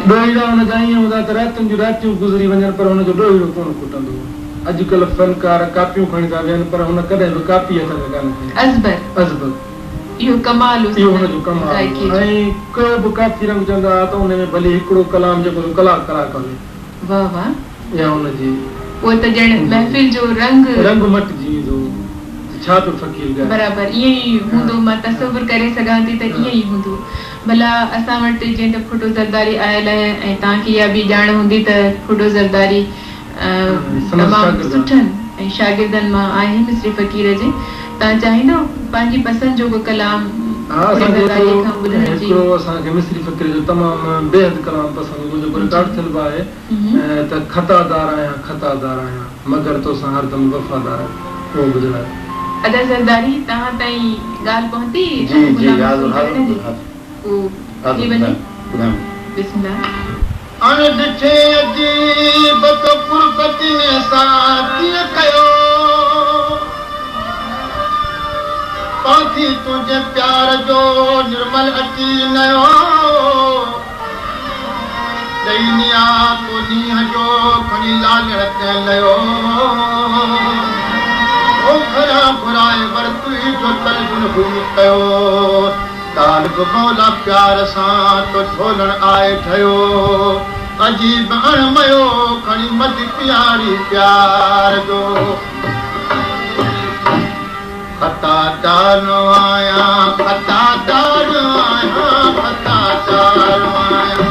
ڏوهيڙا هن جا ائين هوندا ته راتين جون راتيون گذري وڃن پر هن جو ڏوهيڙو ڪونه کٽندو هو. اڄڪلهه فنڪار ڪاپيون کڻي ٿا ويهن پر هن ڪڏهن به ڪاپي هٿ ۾ ڪانه کنئي. ازبر. ازبر. اهو ڪمال هو اهو هن سندن جو ڪمال هو گائڪيء جو. ۽ ڪو به ڪافي رنگ چوندا ها ته ان ۾ ڀلي هڪڙو ڪلام جيڪو سو ڪلاڪ ڪلاڪ هلي. واه واه. اها هن جي. پوء ته ڄڻ محفل جو رنگ. رنگ مٽجي ويندو هو ته ڇا پيو فقير ڳائي. برابر ائين ئي هوندو مان تصور ڪري سگهان ٿي ته ائين ئي هوندو. ڀلا اسان وٽ جيئن ته ڦوٽو زرداري آيل آهي ۽ توهان کي اها به ڄاڻ هوندي ته ڦوٽو زرداري تمام سٺن ۽ شاگردن مان آهي مصري فقير جي توهان چاهيندؤ پنهنجي پسند جو ڪو ڪلام ها ڦوٽي اسان کي زرداري کان ٻڌڻ جي. هڪڙو اسان کي مصري فقير جو تمام بيحد ڪلام پسند هوندو جيڪو رڪارڊ ٿيل به آهي ته خطادار آهيان خطادار آهيان مگر توسان هردم وفادار آهيان اهو ٻڌرايو. ادا زرداري توهان تائين ڳالهه پهتي جي جي غلام حاضر رسول حاضر ڪرڻ جي حاضر پوء حاضر ٿي وڃي ٻڌايو ٻڌايو. بسم الله. اڻ ڏٺي عجيب تو قربت ۾ ساٿيء ڪيو. پانڌي تنهنجي پيار جو نرمل اچي نيو. ڏئي نياپو نينهن جو کڻي لالڻ تنهن ليو. اوکران گهرائي ورتوئي جو طلبن هئي ڪيو. طالب مولا پيار سان تو ڍولڻ آء ڍيو. عجيب اڻ ميو کڻي مڌ پياري پيار جو. خطا دار آهيان خطا دار آهيان خطا دار آهيان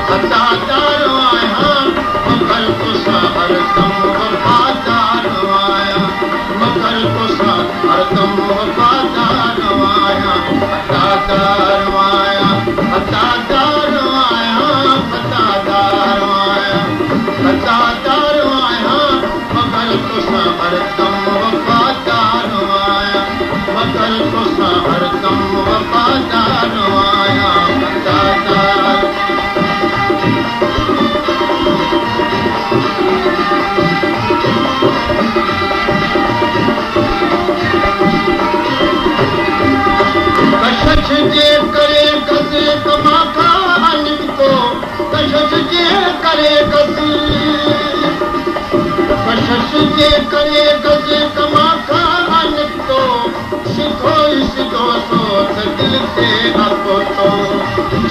خطا دار آهيان مگر توسان هردم وفادار آهيان مگر توسان هردم وفادار آهيان خطا دار آهيان خطا دار آهيان خطا دار آهيان خطا دار آهيان مگر توسان هردم وفادار آهيان مگر توسان هردم وفادار آهيان خطادار. ڪشش جي ڪري گز ڪما کان نڪتو ڪشش جي ڪري گز. ڪشش جي ڪري گز ڪما کان نڪتو، سڌو ئي سڌو سو ته دل تي آ پهتو،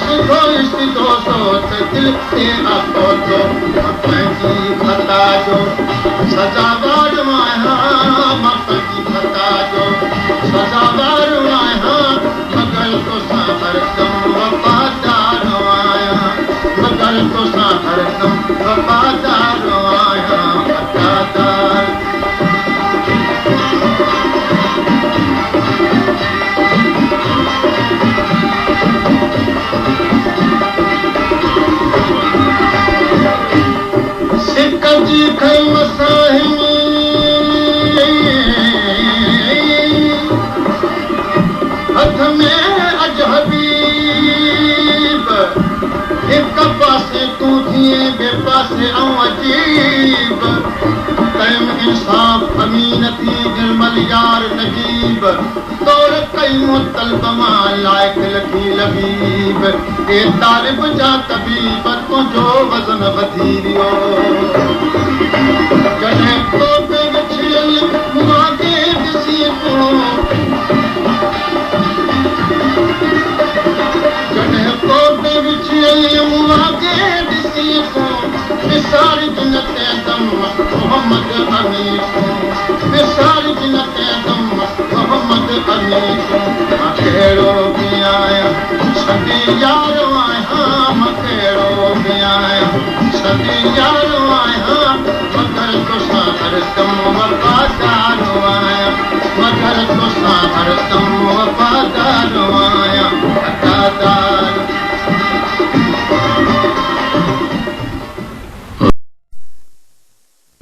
سڌو ئي سڌو سو ته دل تي آ پهتو، مان پنهنجي خطا جو سزاوار آهيان، مان پنهنجي خطا جو سزاوار آهيان، مگر توسان هردم وفادار آهيان، مگر توسان هردم وفادار آهيان، وفادار. سڪ جي کنئي مساهمي. هٿ ۾ اڄ حبيب، هڪ پاسي تون ٿئين ٻئي پاسي آئون عجيب، ڪيم انصاف امين ٿي نرمل يار نجيب، طور ڪئي مون طلب مان لائق لکي لبيب، اي طالب جا طبيب تنهنجو وزن وڌي ويو، جڏهن توتي وڇڙيل مون آگي ڏسين تون. جڏهن توتي وڇڙيل مون آگي ڏسين تون، وسارج نه تنهن دم محمد امين تون، وسارج نه تنهن دم محمد امين تون. مان ڪهڙو به آهيان سندي يار آهيان، مان ڪهڙو به آهيان سندي يار آهيان، مگر توسان هردم وفادار آهيان، مگر توسان هردم وفادار.